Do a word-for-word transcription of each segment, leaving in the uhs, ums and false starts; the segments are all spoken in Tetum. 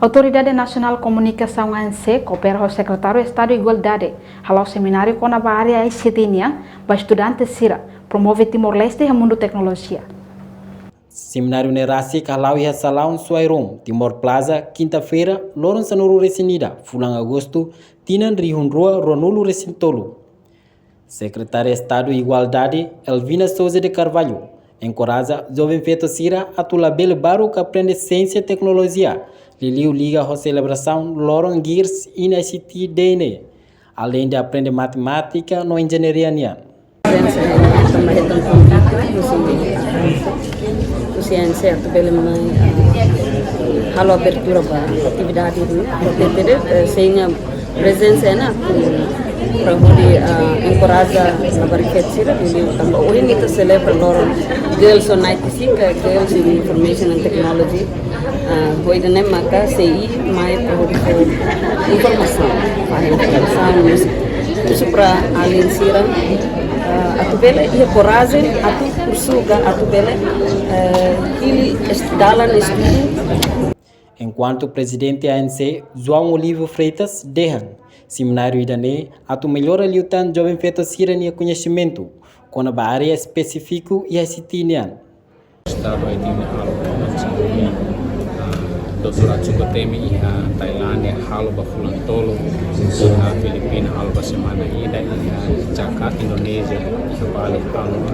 Autoridade Nasionál Komunikasaun, A N C, koopera ho Sekretáriu Estadu Igualdade, hala'o semináriu kona-ba área I C T nian ba estudante sira, promove Timor-Leste iha mundu teknolojia. Semináriu ne'e rasik hala'o iha salaun Suairoom, Timor Plaza, kinta-feira, loron sanulu-resin-ida, fulan Agostu, tinan rihun rua ruanulu-resin-tolu. Sekretária Estadu Igualdade, Elvina Sousa de Carvalho, enkoraja joven feto sira atu labele baruk aprende siénsia teknolojia, liuliu liga ho selebrasaun loron GIRS in I C T Day ne'e, aleinde aprende matemátika no enjeñaria nian. Prezensa ne'e tanba hetan konvite husi, husi A N C atu bele mai, ah, halo abertura ba atividade ne'e, atu bele, eh, sei iha prezensa ne'e atu para hodi, ah, enkoraja labarik feto sira, liuliu tanba ohin ita selebra loron Girls on I T C, ka Girls in Information and Technology. Ah, ho ida-ne'e maka sei mai para hodi fó informasaun, fó informasaun, mas kursu para alin sira, ah, atu bele iha korajen atu kursu ka atu bele, eh, hili est-, dalan estudu. Enkuantu Prezidente A N C, João Olivo Freitas, dehan, semináriu ida-ne'e atu mellora liután joven feto sira-nia koñesimentu kona-ba área espesífiku iha I C T nian. Estadu Haiti ne'e halo, ah, doutoradu suku temi iha Tailándia halo ba fulan tolu, iha Filipina halo ba semana ida, iha Jakarta, Indonézia, iha Bali halo ba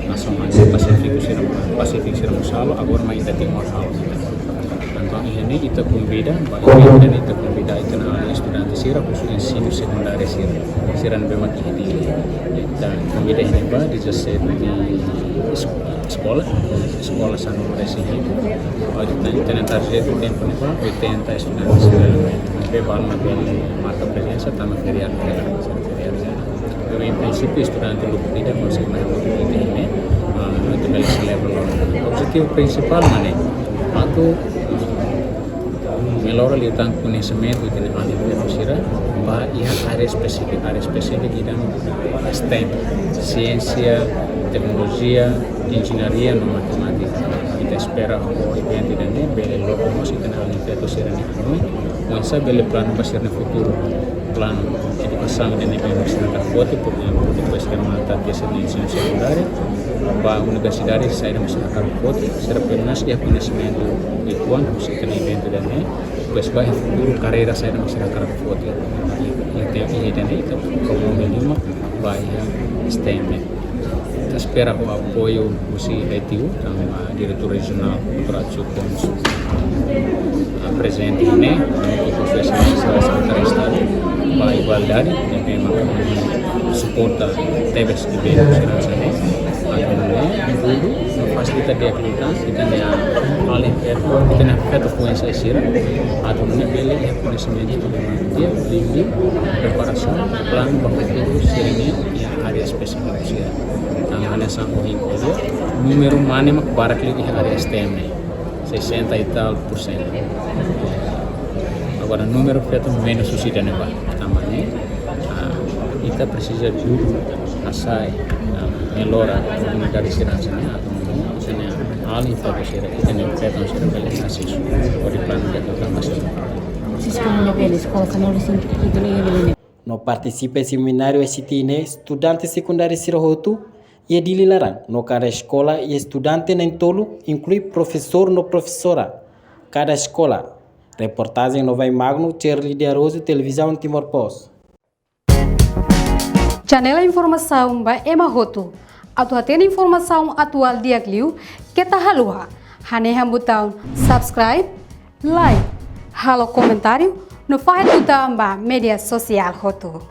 nasaun Pasífiku sira, Pasífiku sira mós halo, agora mai ita Timor halo. Entaun, iha ne'e ita konvida, ba ita, ita konvida ita-nia estudante sira, husi ensinu sekundáriu sira. Sira ne'ebé mak iha Dili. Ita konvida iha ne'ebá, dezassete de es-, eskola, eskola sanulu-resin-hitu. Ita, ita-nia target tempu ne'ebá, oitenta estudantes sira. Ne'ebé balu mak bele marka prezensa, tanba feriadu, feriadu. Entaun, em princípio, estudante lubuk ida, konsege mai lubuk ida ne'e, ah, no ita bele selebra loron. Objetivu prinsipál mak ne'e, atu mellora liután koñesimentu ita-nia alin feto sira ba iha área espesífiku, área espesífiku ida STEM, siénsia, teknolojia, enjeñaria no matemátika. Ita espera ho eventu ida-ne'e bele loke mós ita-nia alin feto sira-nia hanoin, oinsá bele planu ba sira-nia futuru, planu edukasaun ida-ne'ebé mak sira hakarak foti, por ezemplu, depois remata tiha sira-nia ensinu sekundáriu, ba universidade saida mak sira hakarak foti, sira pelo menos iha koñesimentu uitoan husi ita-nia eventu ida-ne'e, depois ba iha futuru karreira saida mak sira hakarak foti. Ita, ita, ita promove liu mak ba iha STEM. Ita espera ho apoiu husi I T U, tanba Diretór Rejionál Kultura Atsukons, ah, prezente ne'e, no profesór Sekretáriu Estadu ba Igualdade, ne'ebé mak suporta tebes eventu sira hanesan ne'e. Atu nune'e, tudu, no fasilita di'ak liután, ita-nia alin feto, ita-nia feto foin-sa'e sira, atu nune'e bele iha koñesimentu ida di'ak, liuliu preparasaun, planu ba futuru sira-nian iha área espesífiku sira. Tanba hanesan ohin ko'alia, númeru mane mak barak liu iha área STEM ne'e, sessenta e tal por cento. Agora, númeru feto menus husi ida-ne'ebá. Tanba ne'e, ah, ita presiza dudu hasa'e, ah, mellora komunidade sira hanesan ne'e, atu nune'e ita-nia alin feto sira, ita-nia feto sira bele asesu hodi planu di'ak liután ba sira. Sistema ne'ebé eskola sanulu-resin-hitu ne'e. No partisipa iha semináriu I C T ne'e estudante sekundáriu sira hotu iha Dili laran, no kada eskola iha estudante na'in-tolu, inklui profesór no profesora kada eskola. Reportajen Novai Magno, Cherly de Araújo, Televizaun Timor Post. Channel informasaun ba ema hotu. Atu hatene informasaun atuál di'ak liu, keta haluha hanehan butaun subscribe, like, halo komentáriu, no fahe tutan ba média sosiál hotu.